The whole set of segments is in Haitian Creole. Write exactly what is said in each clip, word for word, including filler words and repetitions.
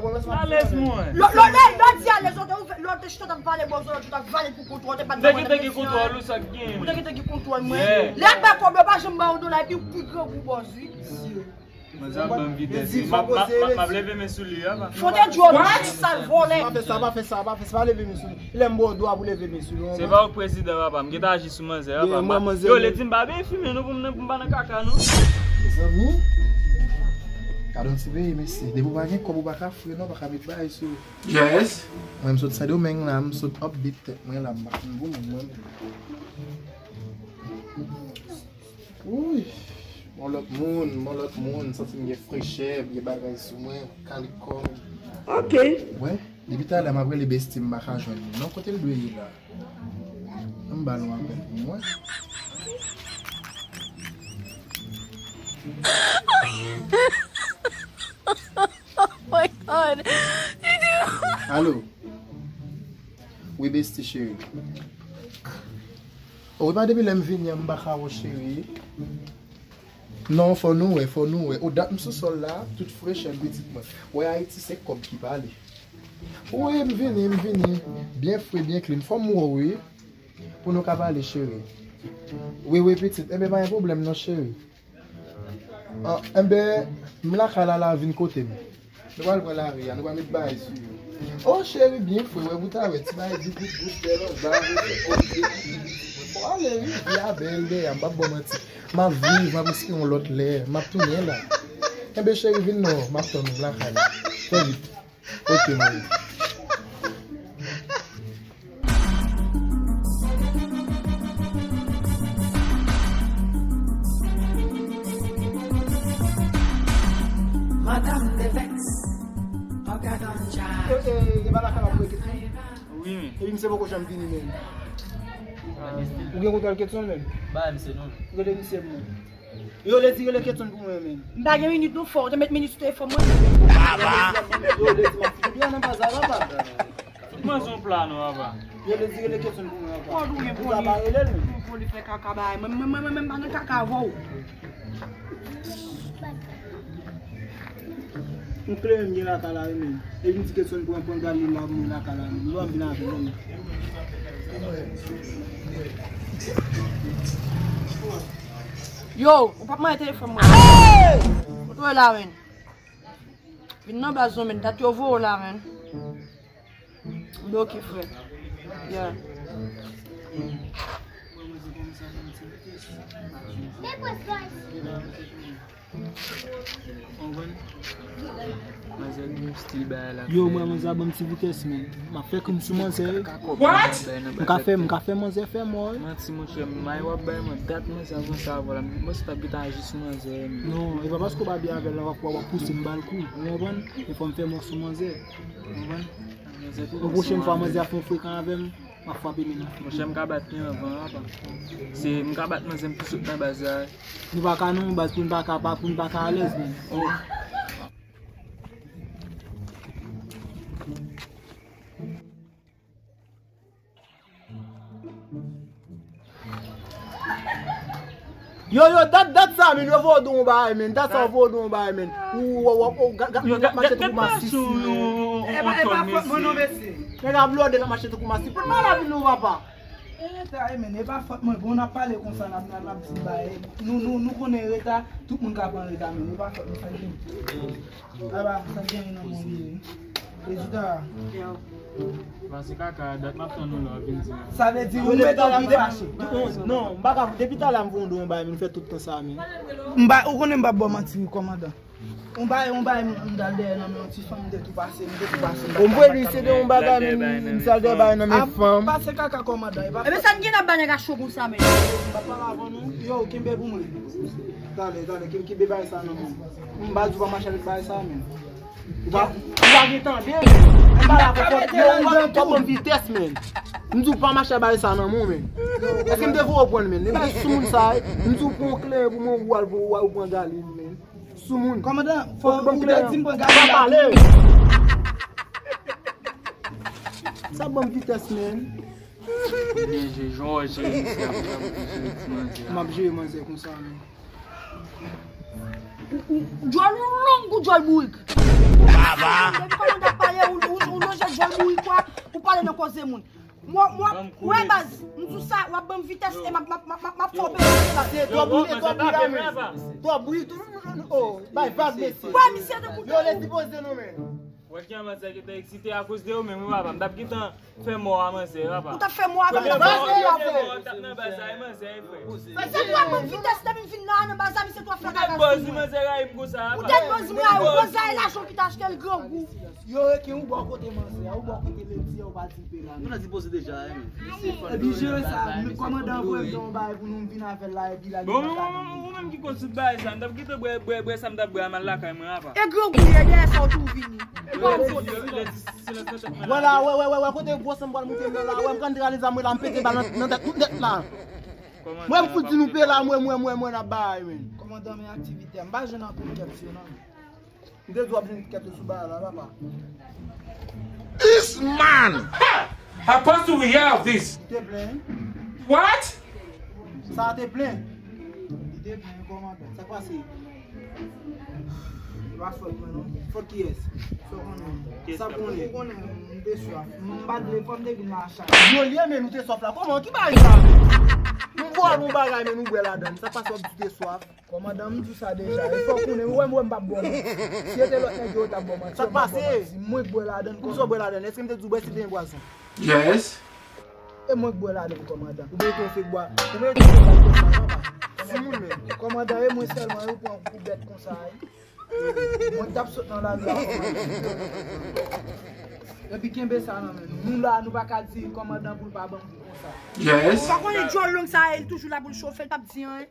konprann mwen, se pa alèz mwen. Lò, lò, lè, lò di alèz, lò te ouvè, lò te chita t ap vale bòzò, lò te vin vale pou kontwòl, te pa t vin vale pou kontwòl. Te gen kontwòl ou sa k gen? Ou te gen kontwòl mwen. Lè bay kòb yo pa janm ba w dola, epi ou pi grangou bòz, wi. Manzè ap ban m vitès. M ap, m ap, m ap, m ap leve men sou li, a pa. Fonte djòl, sal vòlè. Pa fè sa, pa fè sa, pa fè sa, pa leve men sou li. Lè m ba w dwa pou leve men sou li. Se pa w k prezidan, papa. M gentan aji sou manzè, papa. Yo, lè di m pa byen fimen, non, pou m nan, pou m pa nan kaka, non. Mezanmi, gade yon ti peyi, mesye. Depi w pa gen kòb, ou pa ka fre, non, ou pa ka met bagay sou. Yes. Mwen, m sot Sendomeng la, m sot update tèt mwen la, m pa konn pou moun, mwen. Wouy, m yon lòt moun, m yon lòt moun, m santi m gen frechè, m gen bagay sou mwen, kalikòm. Ok. Wè, depi talè m ap rele besti m pa ka jwenn li. Non, kote l dwe ye la? Ann ba l yon apèl pou mwen. Oh my God. Alo. Wi, besti cheri. O, e pa depi lè m vini an m pa ka wè w, cheri. Non, fò nou wè, fò nou wè. O, dat m sou sòl la, tout frechè pitit mwen. Wè, Ayiti se kòb ki pale. Wi, m vini, m vini. Byen fre, byen clean. Fò m wè w, wi. Pou nou ka pale, cheri. Wi, wi, pitit. Enben, pa gen pwoblèm non, cheri. Ah, enben, m lakay la, la vin kote m. Nou pral pran lari a, nou pral met bagay sou yo. O cheri, byen fre, wè pou ta wè, ti bagay di bout bout bèl anba, o, o, o, o, ale wi, vi a bèl dèyè, m p ap ba w manti. M ap viv, m ap espere yon lòt lè, m ap tounen la. Enben cheri, vin non, m ap tann ou lakay la. Trè vit. Ok, mami. Madanm Devex, Papa Ganja. E, e, e pa lakay la pou Ketson? Wi, men. Epi misye poko janm vini menm. Ou gen kontwòl Ketson menm? Ba misye non. Rele misye pou mwen. Yo, Lezi, rele Ketson pou mwen menm. M pa gen minit non, fò w te met minit sou telefòn mwen. Yo, Lezi, m ap fouti byen nan baz la, papa. Fout mwen sou pla non, papa. Yo, Lezi, rele Ketson pou mwen, papa. Ou pa rele l menm. Pou li fè kaka bay. Mwen, mwen, mwen, mwen, mwen pa nan kaka avè w. M kleren m gen lakay la wi menm. Epi m di Ketson pran, pran gade li la pou mwen lakay la menm. Lò m vin avè l menm. Yo, ou p ap mande telefòn mwen. Hey! Kote w la, menn? Vin nan baz non, menn. Dat yo voye w la, menn. Mwen oke, frè. Yeah. Yo, mwen, manzè ap ban m ti vitès, menn. M ap fè krim sou manzè wi. What? M ka fè, m ka fè manzè fè mò wi. Manti, monchè, may w ap bay mwen dat manzè ap ranse avè w la. Mwen se t ap gentan aji sou manzè, menn. Non, e pa paske w pa byen avè l la w ap, w ap pouse m ba l kou. Ou konprann? E fò m fè mò sou manzè. Ou konprann? Yon pwochèn fwa manzè ap fè yon frekan avè m, m ap frape men nan figi. Monchè, m ka bat li anvan, apa. Se, m ka bat manzè m pi sot nan baz la. Nou pa ka non, baz, pou n pa ka, pa, pou n pa ka alèz, menn. Oh. Yo, yo, dat, dat sa, menn, yo voye w di yon bagay, menn. Dat sa, yo voye w di yon bagay, menn. Ou, ou, ou, ou, gad, gad, nèg ap mache tankou masis, menn. E pa, e pa fòt mwen non, mesye. Nèg ap blòde, l ap mache tankou masis. Pou mal avini w, papa. E reta, e, menn, e pa fòt mwen. Bon, n ap pale konsa, n ap, n ap, n ap di bagay. Nou, nou, nou konnen reta, tout moun ka pran reta, menn. E pa fòt mwen, sa gen. Aba, sa gen nan moun li. Prezida. Pase kaka, dat m ap tann ou la, w ap vin di m. Sa vle di ou mete w pi fache. Non, m pa ka, depi talè m voye w di yon bagay, menn, fè tout tan sa, menn. M ba, ou konnen m p ap ba w manti, kòmandan. Yon bagay, yon bagay, m, m t al dèyè nan men yon ti fanm, m te tou pase, m te tou pase, m pa t ka, m pa t ka. Ou voye li, se de yon bagay, menn, m t al dèyè bagay nan men fanm. Pase kaka, kòmandan, e pa. Ebyen, sa n gen nan ba nèg a cho konsa, menn. M pa pale avè nou. Yo, kenbe pou mwen. Talè, talè, kenbe, kenbe bagay sa nan men w. M ba di w pa mache avèk bagay sa, menn. Ou pa, ou pa gen tande. M pale avè w, yo, ou pa, ou pa ban m vitès, menn. M di w pa mache ak bagay sa nan men w, menn. Èske m te voye w pran l, menn? E bagay soumoun sa, wi. M di w pran yon kleren pou mwen, ou al, ou al, ou pran Galil, menn. Soumoun. Kòmandan, fò ou te di m pran Galil la. Sa ban m vitès, menn. Byen jwe, jan w jere misye a, misye ap jere ti manzè a. M ap jere manzè konsa, menn. Ou, ou, djòl ou long kou djòl bourik. Depi kòmandan ap pale, ou, ou, ou lonje djòl bourik ou a, ou pale nan koze moun. Mwen, mwen, wè baz, m di w sa, w ap ban m vitès e m ap, m ap, m ap, m ap, m ap fè w peye baz. Se twò bourik, twò bourik, twò bourik, oh, bay vag, mesye. Wè, misye te koute. Yo, lèz li poze non, menn. Wè ki an manzè gentan eksite akoz de yo menm, wi, papa. M t ap gentan fè mò a manzè, papa. Ou t ap fè mò a manzè, papa. M t ap nan baz la, e manzè, e frè. Misye twò ban m vitès, depi m vin nan, nan baz la, misye twò fè kaka sou mwen. Poutèt bòz li, manzè rayi m konsa, papa. Poutèt bòz li, m rayi w, bòz la, e lajan w kite achte l, grangou. Yo reken ou bò kote manzè a, ou bò kote ledi a, ou pa di l pe la. Nou la dipoze deja, wi. Epi jere sa, kòmandan voye m yon bagay pou nou vin avè l la, epi la. Bon, ou menm ki konn tout bagay sa, m t ap kite bwè, bwè, bwè sa m t ap bwè a m al lakay mwen apa. E grangou ye, dèyè sa w tou vini. Vwala, wè, wè, wè, wè, kote gwo san m pral moute m nan la, wè, m kantralize a mwen la, m pete bal nan, nan tèt, tout nèt la. Mwen, m fout di nou pe la, mwen, mwen, mwen, mwen, n ap bay, men. Kòmandan, men aktivite a, m pa jwenn anpil kèk yo, non. M te di w ap jwenn kèk yo sou bagay la, papa. This man! Ha! How fast do we have this? Li te plen. What? Sa a te plen. Li te plen, kòmandan. Sa k pase? E pa fòt mwen, non. Fòt kiyès? Sa w konnen. Sa w konnen. Ou konnen, m te swaf. M pa t vle, fò m te vin la a chay. Yo, li ye, men nou te swaf la. Kòman? Ki bagay sa, men? M voye w yon bagay, men nou bwè ladann. Sa k pase w ap di w te swaf? Kòmandan, m di w sa deja. E fò w konnen, ou wè m, wè m p ap ba w manti. Si se te lòt nèg yo, yo t ap ba w manti. Sa k pase? Mwen k bwè ladann. Kòman sa w bwè ladann? Èske m te di w bwè si te gen pwazon? Yes. E mwen k bwè ladann, kòmandan. Ou mete yon fèk bwa. Ou mete yon fèk bwa konsa, papa. Timoun, men. Kòmandan, e mwen sèlman, yo pran kou bèt konsa, wi. Mwen t ap sot nan lari a. Epi kenbe sa nan men nou. Nou la, nou pa ka di kòmandan pou l pa ban m kou konsa. Yes. Ou pa konnen djòl long sa, li toujou la pou l chofe, l p ap di anyen.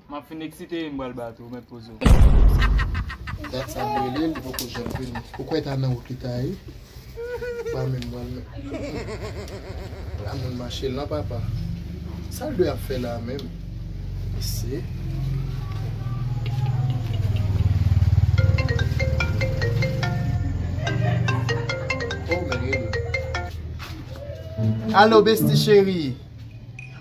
M ap fin eksite, m pral bat ou, mèt poze w. Dat sa m rele l, li poko janm vini. Ou kwè ta nan wout li ta ye? Pa menm pral menm. La moun mache lan, papa. Sa l dwe ap fè la menm? Mesye. Oh, men rele. Alo, besti cheri.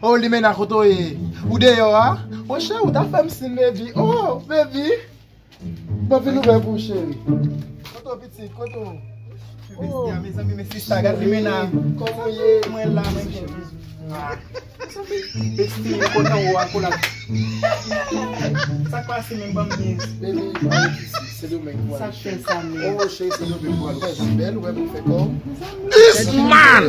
Oh, Limena, kote w ye? Ou deyò a? Monchè, ou ta fè m siy, baby. Oh, baby. Bon, vin ouvè pou w, cheri. Kote w, pitit? Kote w? Besti a, mezanmi, men sista, gad Limena. Kòman w ye? Mwen la, mwen cheri. Mezanmi, besti, kote w akolat? Sa k pase menm, ban m byen? Baby, pa rete isit, Sendomeng pou al. Sa k fè sa menm? Oh, cheri, Sendomeng pou al. Wè, jan bèl, wè, pou fè kò. This man!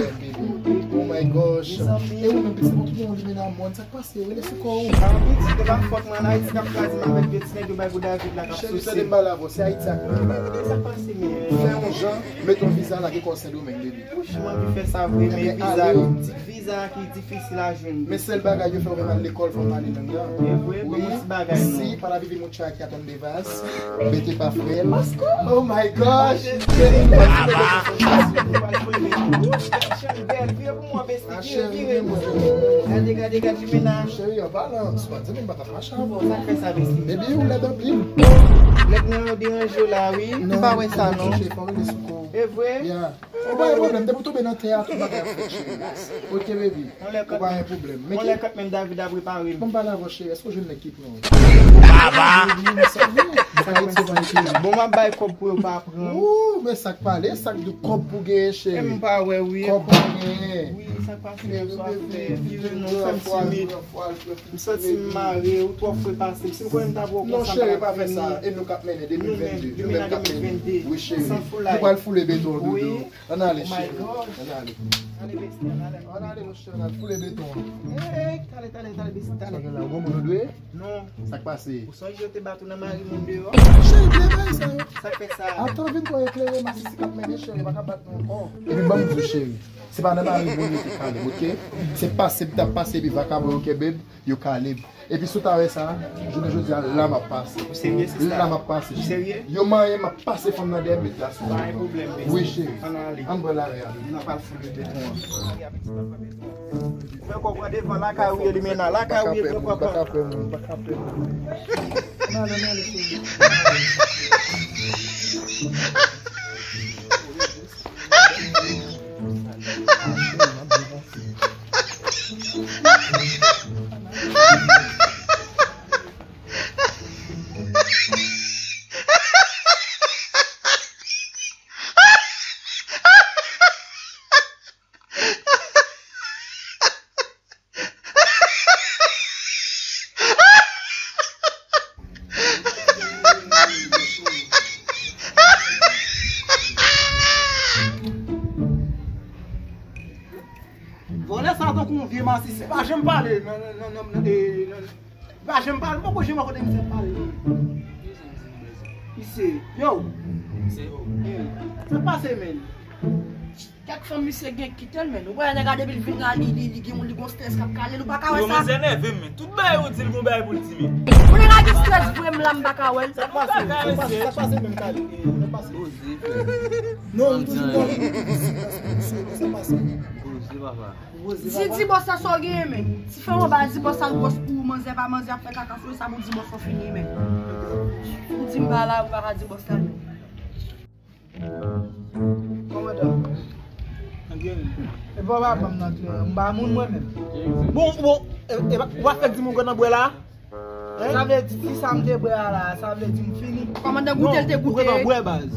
Oh my gosh. E ou menm, besti, pou tout moun limen nan mòn, sa k pase? Rele sou kò ou. Sa pitit, se pa fòt mwen, Ayiti k ap kraze m avèk de ti nèg yo bay pou David la k ap souse. Cheri, tande m pale avè w, se Ayiti ak mwen. Sa k pase menm? Fè yon jan, mete yon viza, lage kò w Sendomeng, baby. Wouch, m anvi fè sa vre, men viza, ti viza ki difisil a jwenn. Men sèl bagay yo fè w menm al lekòl, fò w pale lang nan. E vre, bon, ti bagay non. Si pa la vivi muchacha donde vas, vete pa frèl. Oh my gosh! Cheri, bèl, vire pou mwen, besti, vire, vire. Gade, gade, gade, jimena. Cheri, an palan, si w pa di m, m pa t ap mache avè w. Sa k fè sa, besti? Baby, ou lèd anpil. Nèg nan yo deranje w la, wi. M pa wè sa, non. Cheri, fò w rele sou kò w. E vre? Yeah. Ou pa gen pwoblèm, depi w tonbe nan tè a, tout bagay ap fèt, cheri. Ok, baby. Ou pa gen pwoblèm. Men ki lè kòt menm David ap repare m. Bon, m pale avè w, cheri. Èske w jwenn nèg ki pran w? Baba! Bon, m ap bay kòb pou yo pa pran m. Ooh, men sa k pale, sa k di kòb pou genyen, cheri. E m pa wè, wi. Kòb pou genyen. Wi, sa k pase, bonswa, frè. Vire non, fè m timid. M santi m mare, ou twò fre pase m. Si m konnen m t ap wè w konsa, m pa t ap vini. Non, cheri, pa fè sa. E nou k ap mennen de mil vennde. Nou menm k ap mennen. Wi, cheri. Nou pral foule beton, doudou. Ann ale, cheri. Ann ale. Ann ale, besti, ann ale. Ann ale, mon cheri, ann ale foule beton an. Ey, tale, tale, tale, besti, tale. Sa gen la, ou gon moun ou dwe? Non. Sa k pase? Ou sonje yo te bat ou nan mari moun deyò? Cheri, byen bay sa yo. Sa k fè sa? Ap twò vin twò eklere, masisi k ap mennen, cheri, pa ka bat nou ankò. Epi ban m di w, cheri, se pa nan mari moun yo te kale m, ok? Se pase m t ap pase, epi vakabon yo kenbe m, yo kale m. Epi si w ta wè sa, jounen jodi a, la m ap pase. Ou serye, sista? La m ap pase. Ou serye? Yo manyen, m ap pase fanm nan dèyè m, met la sou mwen. Pa gen pwoblèm, besti. Wi, cheri. Ann ale. Ann pran lari a, baby. N ap al foule beton an. Pran kò, pran devan, lakay ou ye, limena, lakay ou ye, pran kò. Pa ka fè moun, pa ka fè moun. Ann ale, ann ale, cheri. Vòlè sa tankou yon vye masisi. Pa janm pale nan, nan, nan, nan, e, nan, pa janm pale. M poko janm wè kote misye ap pale, non. Misye, yo. Sa k pase, menn? Kèk fanm misye gen kite l, menn. Ou wè nèg la depi l vin la, li, li, li gen, li gon strès k ap kale l, ou pa ka wè sa? Yo, manzè nève m, men. Tout bagay ou di l gon bagay pou l di, men. Ou nèg la gen strès vre, m la, m pa ka wè l. Sa k pase? Sa k pase? Sa k pase menm, Kali? Sa k pase? Poze, frè. Non, ou toujou bon. Sa k pase? Poze, papa. Di, di bòs la sa w genyen, men. Ti fanm anba, di bòs la l gwòs pou ou, manzè pa manzè ap fè kaka sou li, sa pou di bòs la fini, men. Ou di m pa la, ou pa ka di bòs la, men. Kòmandan. Ann gen. E pa w pa ban m nan kleren. M pa moun mwen menm. Bon, bon, e, e, w ap fèk di m ou gentan bwè la? Sa vle di si sa m te bwè a la, sa vle di m fini? Kòmandan goute l te goute. Non, ou gentan bwè, baz.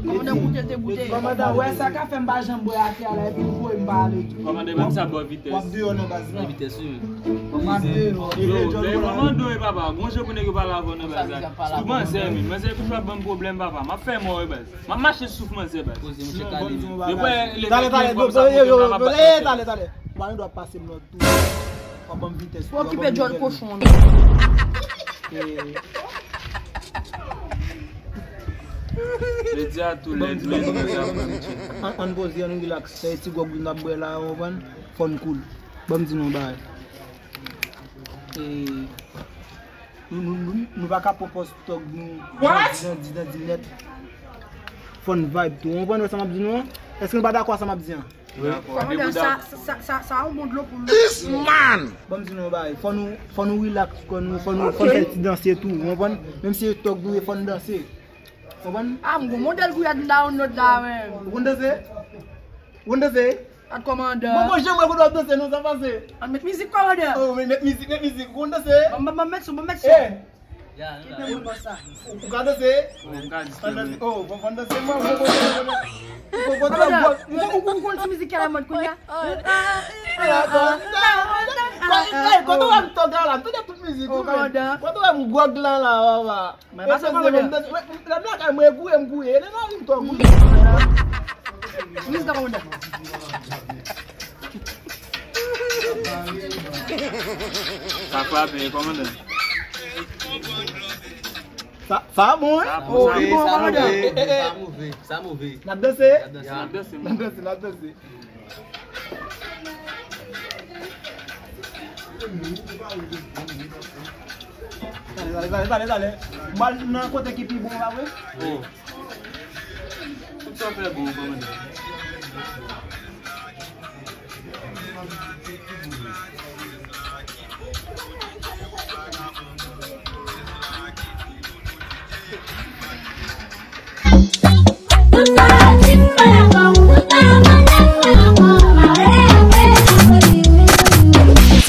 Kòmandan goute l te goute. Kòmandan, wè sa ka fè m pa janm bwè atè a la, epi ou voye m pa ale tou. Kòmandan, menm sa bò vitès. W ap deyò non, baz, non. Vitès, wi. W ap deyò. Yo, dèyè kòmandan, wi, papa. Gon jan pou nèg yo pale avè w non, baz. Sou manzè, men. Manzè toujou ap ban m pwoblèm, papa. M ap fè mò, wi, baz. M ap mache sou manzè, baz. Poze, monchè, Kali. Yo pa leve tale, tale, yo, yo, yo, yo, tale, tale. Ou pa gen dwa pase m lòt tou. W ap ban m vitès. Ou okipe djòl kochon an. Jodi a tou lèd, men nou sa pran, monchè. Ann, ann poze, ann relax. Se ti gwòg nou ap bwè la, ou konprann? Fò n cool. Ban m di nou yon bagay. E, nou, nou, nou, nou pa ka pran pòz tòg nou nan di, nan di, nan di nèt. Fò n vibe tou. Ou konprann sa m ap di nou an? Èske nou pa dakò a sa m ap di an? Kòmandan, sa, sa, sa, sa yon bon dlo pou nou. This man! Ban m di nou yon bagay. Fò nou, fò nou relax kò nou, fò nou, fò n fè ti danse tou. Ou konprann? Menm si se tòg nou ye, fò n danse. Ou konprann? Ah, m gon modèl gouyad m download la, menm. Ou konn danse? Ou konn danse? Ak kòmandan. Bon, bon, janm wè kote w ap danse, non, sa pase. Ann met mizik, kòmandan. Oh, men met mizik, met mizik. Ou konn danse? Ban m, ban m, ban m met son, ban m met son. Eh. Kite moun bòs sa. Ou ka danse? Ou ka danse? Oh, bon, bon danse, mwen, mwen, mwen, mwen, mwen. Ou konn ti mizik ki alamòd kounye a? Kote w wè m tòg la, m tande tout mizik. Kote w wè m gwòg la, la, papa. Mwen pa se kòmandan. Lè m lakay mwen gouye, m gouye. Lè nan ri m twò gouye. Mizik la kòmandan. Sa frape, kòmandan. Sa, sa bon, wi. Sa bon, sa bon, kòmandan. Sa move, sa move. N ap danse? N ap danse, n ap danse. Tale, tale, tale, tale, tale. M al nan kote ki pi bon, pa vre? Oh. Tout sa fè bon, kòmandan.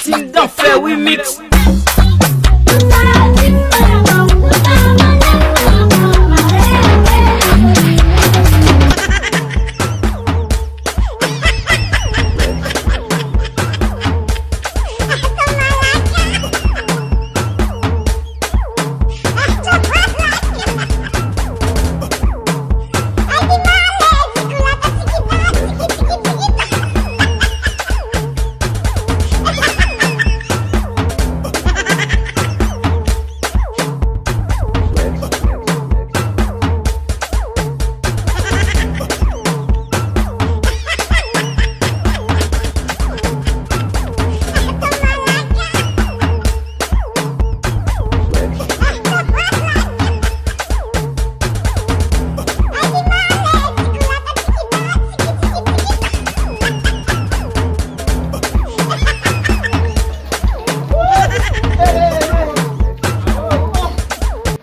Team Danfè Remix.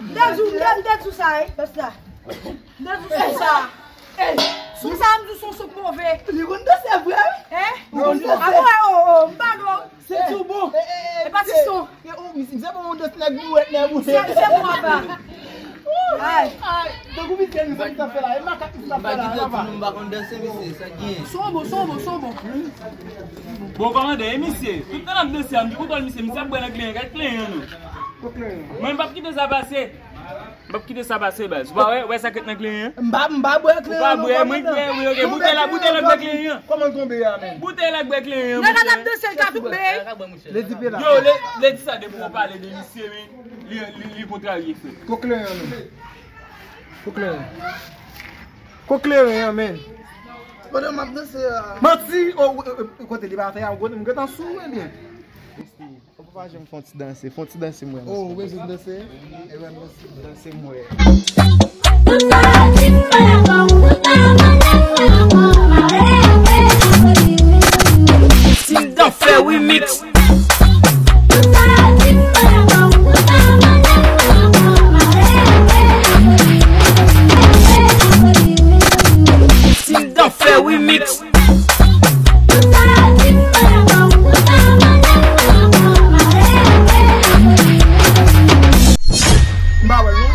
M te di w, m te di w sa, wi, bòs la. M te di w sou sa. Sou sa, m di w se yon son k move. Li konn danse vre, wi. Hein? Li konn danse. Ah bon, oh, oh, m pa dwe. Se tou bon. E pa ti son. Misye bon, yon dans nèg bouwèt, nèg bouwèt. Se, se mwen, pa. Ay. Tankou misye, misye, misye fè la. E makak misye fè la, papa. M pa konn danse, misye, sa gen. Son bon, son bon, son bon. Bon, kòmandan, e misye, tout tan n ap danse a, m di kontwòl misye, misye ap bwè nan klenyen, gad klenyen an non. Mwen, m p ap kite sa pase. M p ap kite sa pase, baz. Ou pa wè, wè sa k ret nan klenyen an? M pa, m pa bwè klenyen an non, kòmandan. Ou pa bwè, mwen bwè, wi, ok. Boutèy la, boutèy la k bwè klenyen an. Kòman l tonbe a, menm? Boutèy la k bwè klenyen an. Nèg la t ap danse, l ka tonbe. Ledi pe la. Yo, le, Ledi sa depi w pale de misye, men, li, li, li kontrarye, frè. Ko kleren an, men. Ko kleren. Ko kleren an, men. Pandan m ap danse a. Manti! O, o, o, kote li pa fè a, m gentan sou ou, ebyen. Ou pa janm fè yon ti danse, fè yon ti danse, mwen. Oh, ou bezwen danse? Ebyen, danse, danse, mwen. Team Danfè Remix. Team Danfè Remix. M pa wè l non.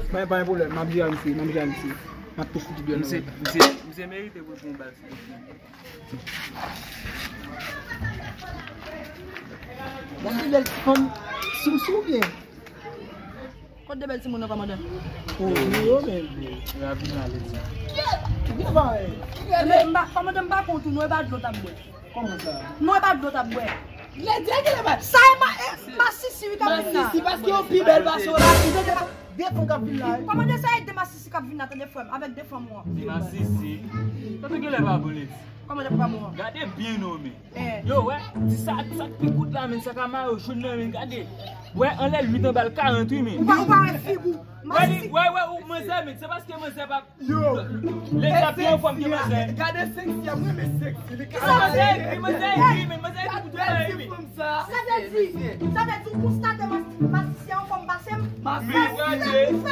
Mwen pa gen pwoblèm, m ap jere misye, m ap jere misye. M ap tou fouti dwèl nan men. Misye, misye, misye merite pou l pran yon bal sou tèt li. Gade bèl ti fanm sou, sou byen. Kot de bèl timoun nan, kòmandan? Oh, yo menm. Yo ap vin ale di. Ki gen bagay? Ebyen, m pa, kòmandan, m pa kont ou non, e pa dlo t ap bwè. Kòman sa? Non, e pa dlo t ap bwè. Lè di a ki lè ba. Sa e ma, e masisi wi k ap vin la. Masisi, paske yo pi bèl pase w la. Ou tande de fanm k ap vin la, wi. Kòmandan, sa e de masisi k ap vin la, tande frè m, avèk de fanm ou an. Masisi. Tande ki lè ba bon, Ledi. Kòmandan, pa bon. Gade byen non, men. Eh. Yo, wè, di sa, sa k pi kout la, men sa ka mare w jòn nan, men gade. Wè, anlè uit anba l karant, wi, men. Ou pa, ou pa wè figi w. Wè, li, wè, wè, ou manzè, men se paske manzè pa. Yo. Lè sa pi anfòm ke manzè. Gade seksi a, mwen renmen seksi. Li ka manzè, li manzè, wi, men manzè ki pou tou la, wi, men. Sa vle di, sa vle di, ou konstate mas-, masisi a anfòm pase m? Masisi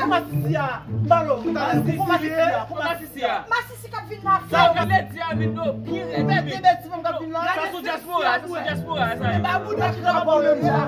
a, masisi a. Balo, ou ta pou masisi a, pou masisi a. Masisi k ap vin la. Sa w vle di a, men nou pi rèd. Ou mèt gen bèl ti fanm k ap vin la. Sa sou dyaspora, sa sou dyaspora, sa ye. Ba bouda ki ta ba w menm jan.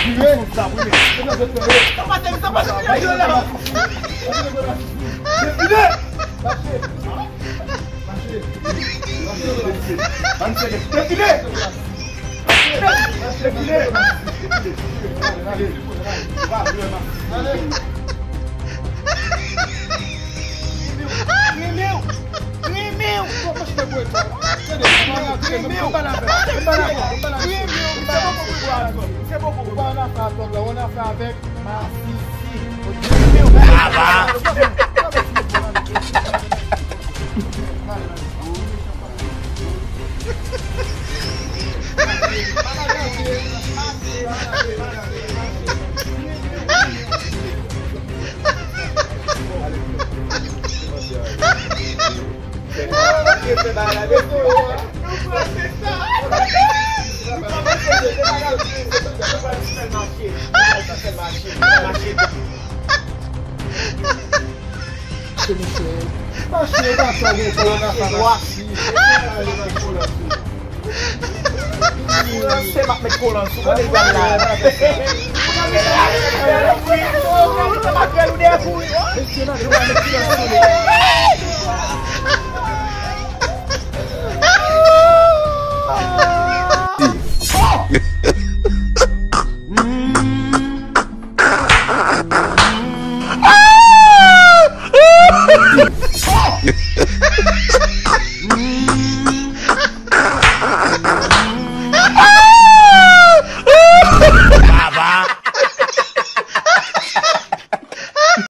Vire. Sa, vire. Sa pase, sa pase, vire la. Vire. Mache. Mache. Mache. Mache. Mache. Mache, mesye. Mache, mache, gen kolona, fanatik. Franse m ap met kolan sou kote l pral la. Mesye, nan, nou va met kolan sou li.